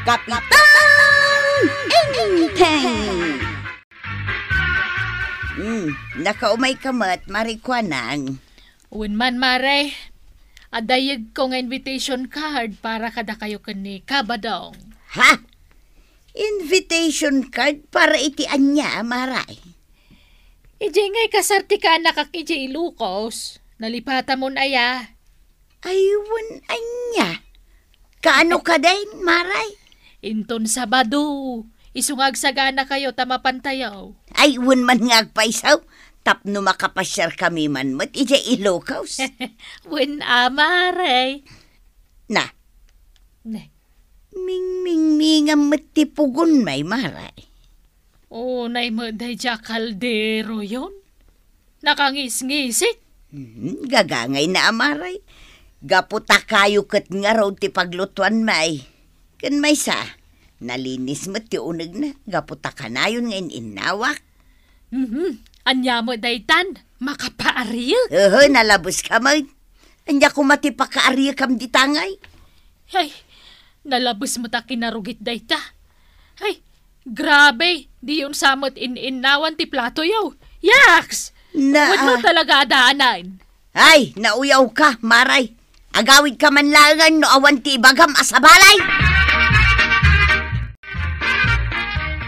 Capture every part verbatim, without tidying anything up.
Kapitan Enteng! Hmm, nakaumay ka met, Mare Kuanang. Wen man, Mare. Adda yegko nga invitation card para kadakayo ken ni Kabadong. Ha? Invitation card para iti ania, Mare? Idiay nga ikasar ti kaanakak idiay Ilocos. Nalipatamon aya? Ay, wen ania? Kaano kadi, Mare? Inton Sabado, isu nga agsaganakayo ta mapantayo. Ay, wen man nga agpayso, tapno makapasiarkami man met idiay Ilocos. Wen a, Mare. Na. Ne. Mingmingmingam met ti pugonmi, Mare. Unay met daydiay kalderoyon. Nakangisngisit. Hmm, gagangayna a, Mare. Gapu ta kayo ket ngarud ti paglutuanmi. Ken maysa, nalinis met ti unegna gapu ta kanayon nga in-innawak. Mhm. Ania met daytan? Makapaariek? Uhu, nalabeska met. Ania koma ti pakaariekam dita ngay? Ay, nalabes met a kinarugit dayta. Ay, grabe, diyon sa met in-innawan ti platoyo. Yaks! Na- Wenno talaga adanan? Ay, nauyawka, Mare. Agawidka man laengen no awan ti ibagam a sabalay.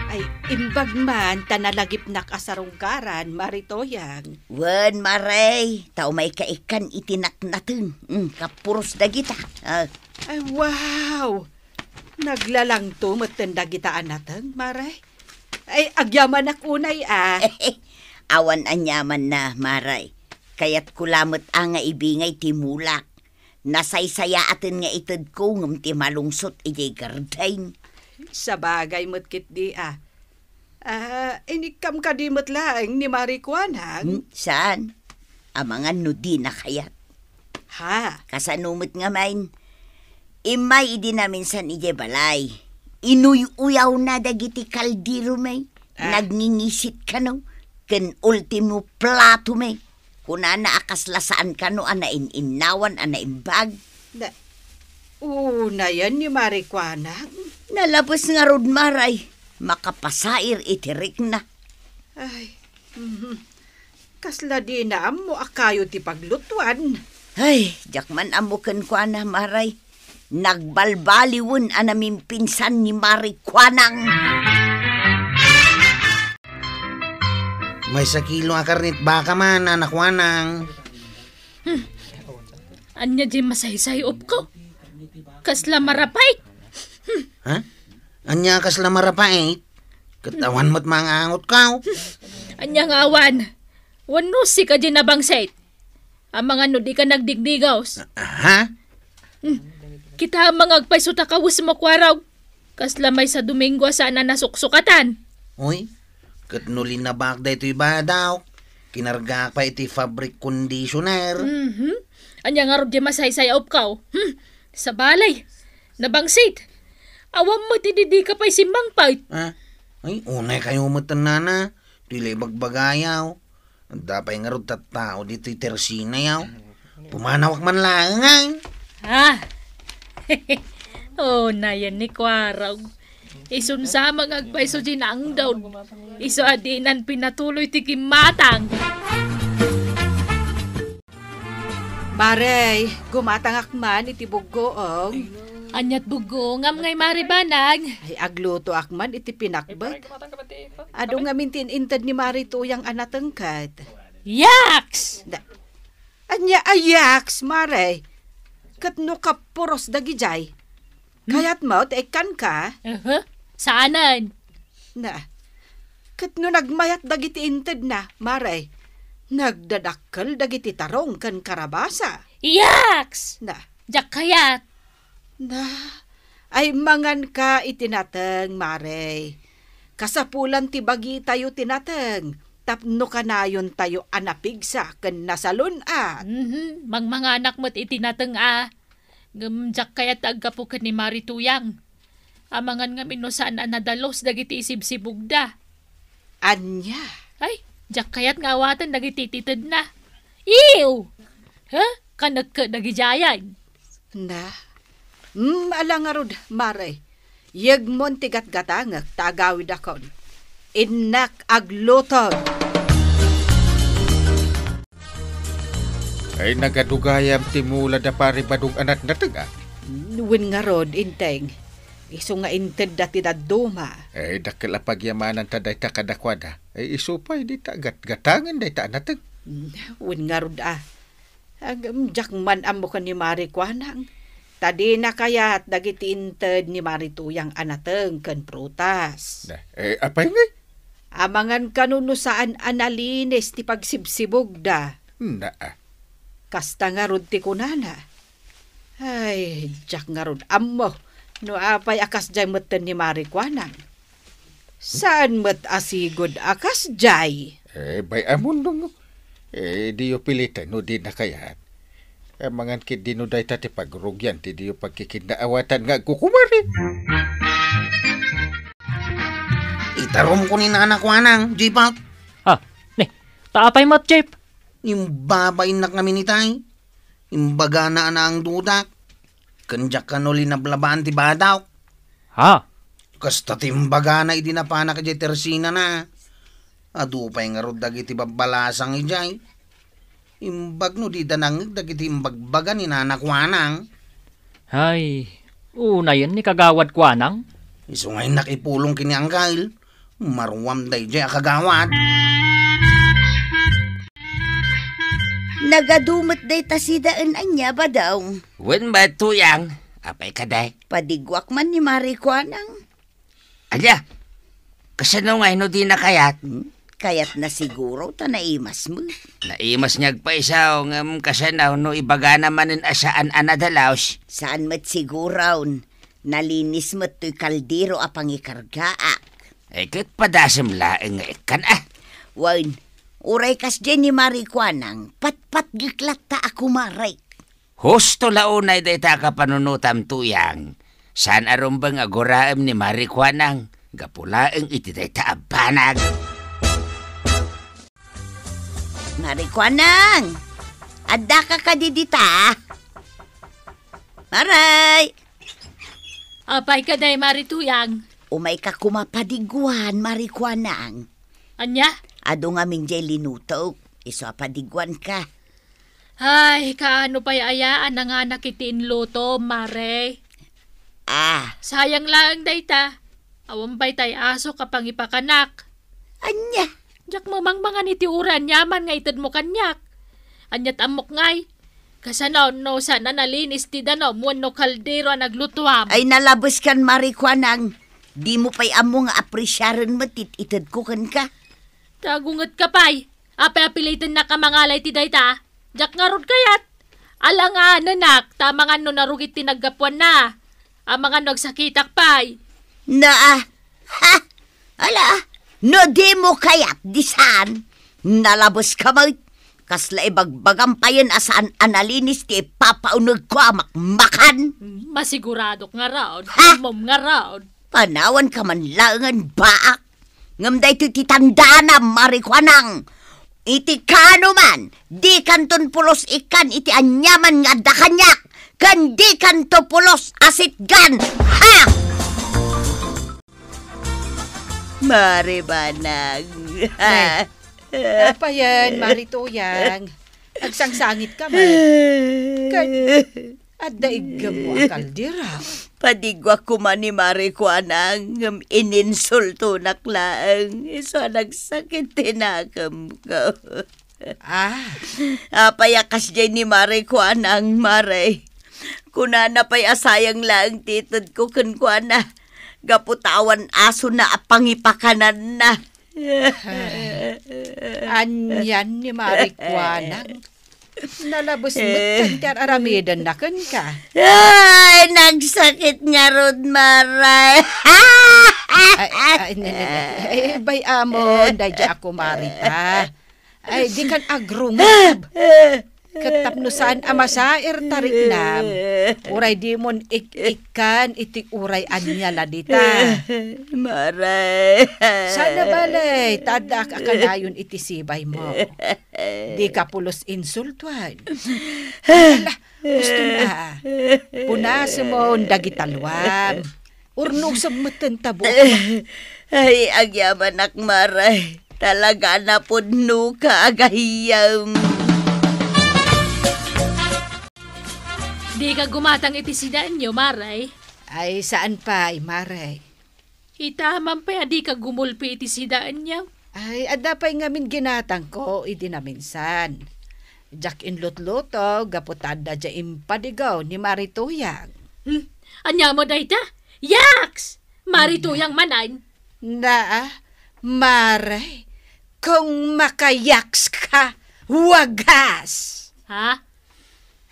Ay, imbag man ta nalagipnak a sarungkaran, Mare Toyang. Wen, Mare, ta umayka ikkan iti natnateng. Mm, kapuros dagita. Ah. Ay, wow! Naglalangto metten dagita a nateng, Mare. Ay, agyamanak unay, ah. Awan aniamanna, Mare. Kayatko lamet a nga ibingay ti mulak. Nasaysayaaten nga itedko ngem ti malungsot idiay garden. Sabagay met ketdi, ah. Ah, inikkam kadi met laeng ni Mare Kuanang? Hmm, saan? Amangan no dina kayat. Ha? Kasano met ngamin? Immay idi naminsan idiay balay. Inuy-uyawna dagiti kalderomi. Ah. Nagngingisit kano, ken ultimo platomi. Kunana a kasla saan kano a nain-innawan a naimbag. Na, unayen ni Mare Kuanang? Nalabes ngarud, Mare. Makapasair iti rikna. Ay, mhm. Kasla dina ammo a kayo ti paglutuan. Ay, diak man ammo kenkuana, Mare. Nagbalbaliwen a namimpinsan ni Mare Kuanang. Maysa kilo a karnit baka man, Nana Kuanang. Hmm. Ania diay masaysay-opko? Kasla marapait. Hmm. Ha? Ania kasla marapait? Ket awan met mangangot kaw. Ania nga awan? Wenno sika diay nabangsit? Amangan no dika nagdigdigaws. Ah, ha? Hmm. Kita a mangagpayso ta kawesmo, Kuarog. Kasla maysa Domingo a saan a nasuksukatan. Uy, ket no linabak daytoy badaok, kinargaak pay iti fabric conditioner. Mhm. Ania ngarud diay masaysay-opko? Hmm. Sabalay. Nabangsit. Awan met idi dika pay simmangpet. Ah? Ay, unay kayo met, Nana. Ti la ibagbagayo. Adda pay ngarud tattao ditoy tersinayo. Pumanawak man laeng, ay. Ah. Oh, nayan ni Kuarog. Isun sa mangagpayso diay naangdaw. Isu a dinan pinatuloy ti kimmatang. Mare, gumatangak man iti buggoong. Aniat buggoongam ngay, Mare Banag? Ay, aglutoak man iti pinakbet. Adu ngamin ti in-inted ni Mare Tuyang a natengket. Yaks! Da-, ania a yaks, Mare? Ket no kapuros dagidiay, kayatmo ti ikkanka? Aha, saanen. Na, ket no nagmayat dagiti intedna, Mare, nagdadakkel dagiti tarong ken karabasa. Yaks! Na. Diak kayat. Na, ay manganka iti nateng, Mare. Kasapulan ti bagitayo ti nateng, tapno kanayontayo a napigsa ken nasalun-at. Mhm, mangmanganak met iti nateng a. Ngem diak kayat ti aggapu ken ni Mare Tuyang. Amangan ngamin no saan a nadalus dagiti isibsibugda. Ania? Ay, diak kayat nga awaten dagiti itedna. Ew! Ha? Kanekket dagidiayen. Na? Mm, ala ngarud, Mare. Yegmon ti gatgatangek ta agawidakon. Innak agluto. Ay, nagadu gayam ti mula da Pari Badong a natnateg, a? Wen ngarud, Inteng. Isu nga intedda ti dadduma. Ay, dakkel a pagyamanan ta dayta kadakuada. Ay, isu pay dita gatgatangen dayta a nateg. Wen ngarud, a. Agem, diak man ammo ken ni Mari Kuanang. Ta dina kayat dagiti inted ni Mari Tuyang a nateng ken prutas. Na, eh, apay ngay? Amangan kano no saan a nalinis ti pagsibsibugda. Na, a. Kasta ngarud ti kunana. Ay, diak ngarud ammo no apay a kasdiay metten ni Mari Kuanang. Saan met a sigud a kasdiay. Eh, bay-amon, Dong. Eh, diyo piliten no dina kayat. Amangan ketdi no dayta ti pagrugian ti diyo pagkikinnaawatan nga agkukumare. Itarumko ni Nana Kuanang, Jeep. Ha? Ni, ta apay met, Jeep? Imbabainnak ngamin itay. Imbagana a naangdudak. Ken diak kano linablabaan ti badawk. Ha? Kasta ti imbagana idi napanak idiay tersinana. Adu pay ngarud dagiti babbalasang idiay. Imbag no dida nangngeg dagiti imbagbaga ni Nana Kuanang. Hay, unayen ni Kagawad Kuanang? Isu nga innak ipulong ken ni Angkel. Maruam daydiay a kagawad. Nagadu met dayta sida en ania, Badong? Wen met, Tuyang. Apay kadi? Padiguak man ni Mari Kuanang. Ania? Kasano ngay no dina kayat? Hmm? Kayatna siguro ta naimas met. Naimas nga agpaisaw, ngem kasano no ibagana manen a saan a nadalaos? Saan met siguro. Nalinis met toy kaldero a pangikargaak. Ay, ket padasem laeng nga ikkan, a. Wen, uray kasdiay ni Mari Kuanang, patpatgek latta a kumarek. Husto la unay dayta a kapanunotam, Tuyang. Saan a rumbeng a guraem ni Mari Kuanang, gapu laeng iti dayta a banag. Mari Kuanang, addaka kadi dita? Maray! Apay kadi, Mari Tuyang? Umayka koma padiguan, Mari Kuanang. Ania? Adu ngamin diay linutok, isu a padiguanka. Ay, kaano pay aya a nanganak iti inlutom, Mare? Ah. Sayang laeng dayta. Awan pay tay asok a pangipakanak. Ania? Diak mamangmangan iti uray aniaman nga itedmo kaniak. Aniat ammok ngay? Kasano no saan a nalinis ti danom wenno kaldero a naglutuam? Ay, nalabeskan, Mari Kuanang. Dimo pay ammo nga apresiaren met ti itedko kenka. Tagungetka pay. Apay a pilitennak a mangala iti dayta? Diak ngarud kayat. Alanganenak, ta amangan no narugit ti naggapuanna. Amangan no agsakitak pay. Naa, ha? Ala, no dimo kayat, di saan? Nalabeska met. Kasla ibagbagam payen a saan a nalinis ti ipapaunegko a makmakan. Masiguradok ngarud, ha? Ammom ngarud. Panawanka man laengen, baak. Ngem daytoy ti tandaanam, Mari Kuanang. Iti kaano man, dikanton pulos ikkan iti aniaman nga adda kaniak, ken dikanto pulos a sitgan. Ha! Mari Banag. Ne. Apayen, Mari Tuyang. Agsangsangitka man. Ket adda iggemmo a kaldero. Padiguak koma ni Mari Kuanang, ngem ininsultonak laeng. Isu a nagsakit ti nakemko. Ah. Apay a kasdiay ni Mari Kuanang, Mari? Kunana pay a sayang laeng ti itedko kenkuana, gapu ta awan asona a pangipakananna. Anian ni Mari Kuanang? Nalabes met ti ar-aramidenna kenka. Ay, nagsakit ngarud, Mari. Ay, ay, ne, ne, ne. Ay, bay-amon, daydiay a kumarita. Ay, dikan agrungab. Ket tapno saan a masaer ta riknam, uray dimon ik-ikkan iti uray ania la dita. Mari. Saan a bale, ta addaak a kanayon iti sibaymo. Dika pulos insultuan. Ala, gusto na. Punasemon dagita luam. Urnosem metten ta buok. Ay, agyamanak, Mare. Talaga napudnoka a gayam. Dika gumatang iti sidaenyo, Mare? Ay, saan pay, Mare. Ita man pay a dika gumulpi iti sidaenyo? Ay, adda pay ngamin ginatangko idi naminsan. Diak inlutluto gapu ta adda diay impadigaw ni Mari Tuyang. Hmm, ania met dayta? Yaks! Mari Tuyang manen? Naa, Mare, kung makayaks ka, wagas! Ha?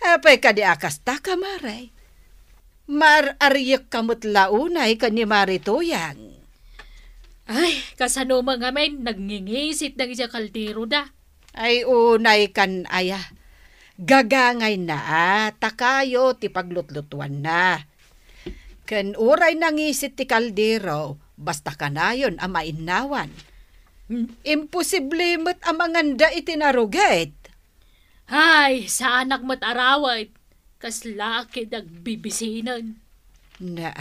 Apay kadi a kasta ka, Mare? Mar-ariek ka met la unay ken ni Mari Tuyang. Ay, kasano man ngamin, nagngingisit dagiti kaldero da. Ay, unay kan aya. Gagangayna a, ta kayo ti paglutlutuanna. Ken uray nangisit ti kaldero, basta kanayon a mainnawan. Hmm. Imposible met a manganda iti narugit. Ay, saanak met arawet. Kasla ket agbibisinen. Na,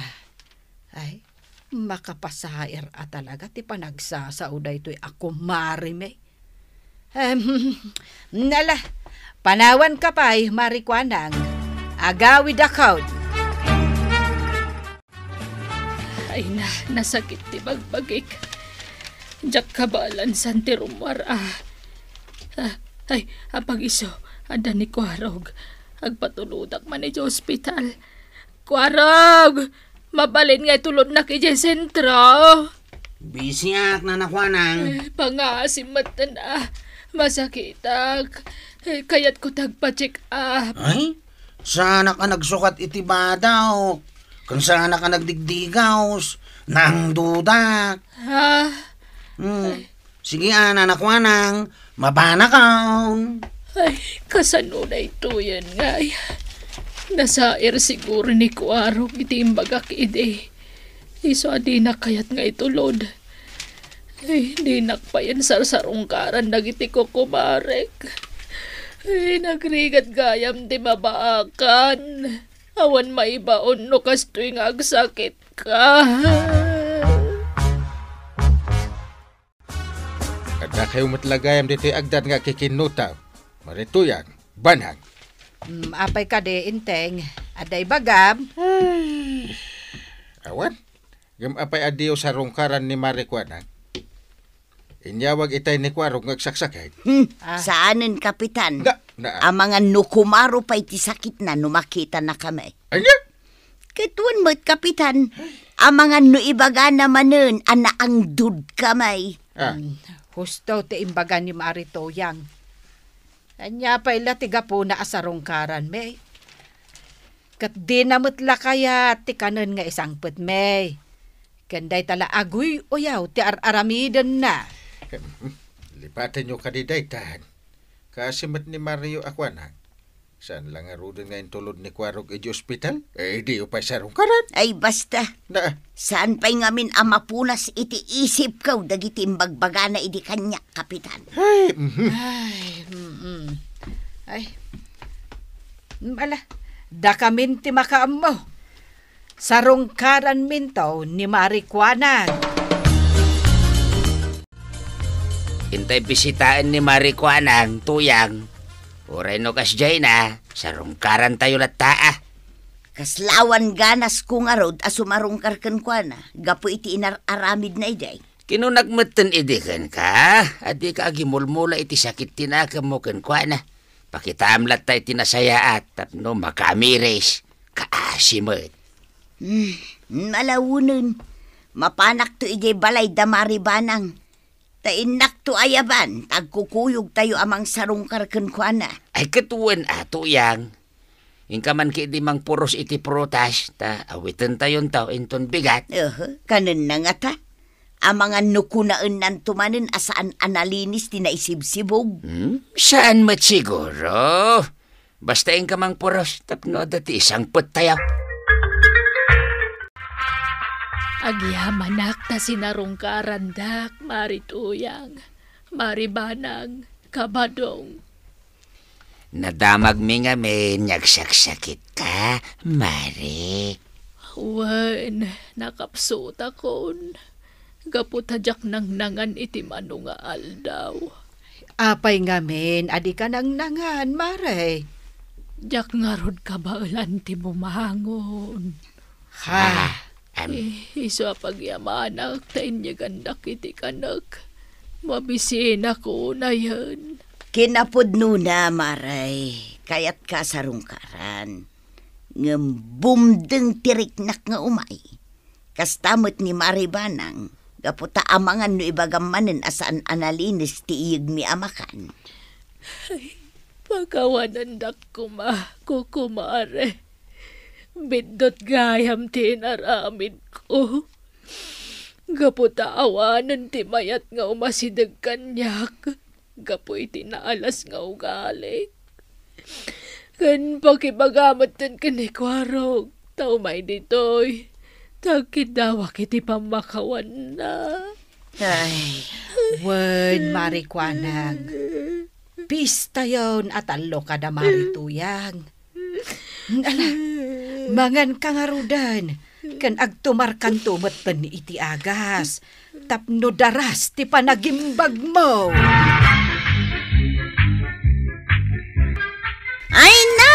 ay, makapasair a talaga ti panagsasao daytoy a kumarimi. Em, nala, panawan ka pay, Mari Kuanang. Agawid akon. Ay na, nasakit ti bagbagik. Diak kabalansan ti rummuar, ah. Ah, ay, apag-isu, adda ni Kuarog. Agpatulodak man iti ospital. Kuarog! Mabalin nga itulodnak idiay sentro. Bisiak, Nana Kuanang. Eh, pangaasim metten, ah. Masakitak. Eh, kayatko ti agpa-check up. Ay, saanak a nagsukat iti badaok. Ken saanak a nagdigdigaws. Nangdudak. Ah. Hmm. Ay. Sige, a, Nana Kuanang. Mabanakon. Ay, kasano daytoyen ngay? Nasair siguro ni Kuarog iti imbagak idi. Isu a dinak kayat nga itulod. Ay, dinak pay sarsarungkaran dagiti kukumarek. Ay, nagrigat gayam ti mabaakan. Awan maibaon no kastoy nga agsakitka. Adda kayo met la gayam ditoy agdan nga akikinnuta. Mari Tuyang, banag. Mm, apay kadi, Enteng? Adda ibagam? Ay, awan. Ngem apay a diyo sarungkaran ni Mari Kuanang? Inyawag itay ni Kuarog nga agsaksakit. Hmm, Ah. saanen, Kapitan. Na, na. Amangan no kumaro pay ti sakitna no makitanakami. Ania? Ket wen met, Kapitan. Amangan no ibagana manen a naangdudkami. Ah. Hmm, husto ti imbaga ni Mari Tuyang. Ania pay la ti gapuna a sarungkaranmi? Ket dina met la kayat ti kanen nga isangpetmi. Ken dayta la aguy-uyaw ti ar-aramidenna. Lipatenyo kadi daytan. Kaasi met ni Mario a kuana, saan la ngaruden nga intulod ni Kuarog idiay ospital? Eh, diyo pay sarungkaran. Ay, basta. Na. Saan pay ngamin a mapunas iti isipko dagiti imbagbagana idi kaniak, Kapitan? Ay, mhm. Ay, mm-mm. Ay. Mm, ala, dakamin ti makaammo. Sarungkaranminto ni Mari Kuanang. Intay bisitaen ni Mari Kuanang, Tuyang. Uray no kasdiayna, sarungkarantayo latta, a. Kaslawan ganasko ngarud a sumarungkar kenkuana gapu iti inar-aramidna idiay. Kinunak metten idi kenka a dika agimulmula iti sakit ti nakemmo kenkuana. Pakitaam latta iti nasayaat tapno makaamiris. Kaasi met. Hmm, malawenen. Mapanakto idiay balay da Mari Banang. Ta innakto ayaban, ta agkukuyogtayo a mangsarungkar kenkuana. Ay, ket wen a, Tuyang. Inka man ketdi mangpuros iti prutas, ta awitentayonto inton bigat. Aha, kanenna ngata. Amangan no kunaennanto manen a saan a nalinis ti naisibsibog. Hmm? Saan met siguro? Basta inka mangpuros tapno adda ti isangpettayo. Agyamanak ta sinarungkarandak, Mari Tuyang, Mari Banang, Kabadong. Nadamagmi ngamin nga agsaksakitka, Mari. Wen, nakapsutakon. Gapu ta diak nangnangan iti mano nga aldaw. Apay ngamin a dika nangnangan, Mare? Diak ngarud kabaelan ti bumangon. Ha? Ah, em. I-, isu a pagyamanak ta inyegandak iti kanek. Mabisinak unayen. Kinapudnona, Mare, kayatka a sarungkaran. Ngem bumdeng ti riknak nga umay. Kasta met ni Mare Banang, gapu ta amangan no ibagam manen a saan a nalinis ti iyegmi a makan. Ay, pakawanendak koma, kukumare. Biddut gayam ti inaramidko. Gapu ta awanen ti mayat nga umasideg kaniak gapu iti naalas nga ugalik. Ken pakibaga metten ken ni Kuarog, ta umay ditoy, ta agkiddawak iti pammakawanna. Ay, wen, Mare Kuanang, pistayon a tallo kada Mare Tuyang. Ala, manganka ngaruden, ken agtumarkanto metten iti agas, tapno daras ti panagimbagmo. Ay na,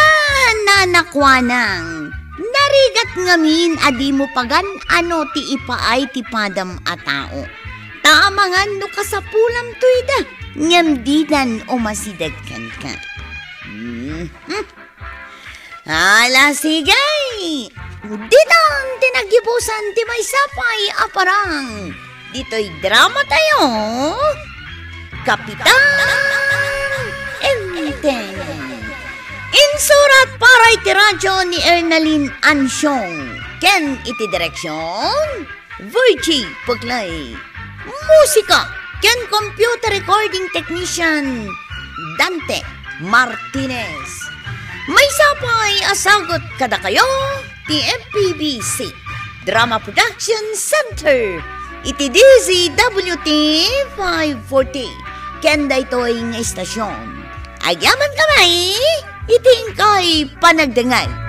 Nana Kuanang, narigat ngamin a dimo pagan-ano ti ipaay ti padam a tao. Ta amangan no kasapulam toyda, ngem didan umasideg kenka. Mhm. Ala, sige! Ditan ti naggibusan ti maysa pay a parang. Ditoy drama tayo, Kapitan Enteng. Insurat para iti radyo ni Ernalyn Ansiong. Ken iti direksyon, Virgie Puglay. Musika ken computer recording technician, Dante Martinez. Maysa pay a sagut kadakayo ti M P B C Drama Production Center iti D Z W T five forty ken daytoy nga istasyon. Agyamankami iti inkay panagdengngeg.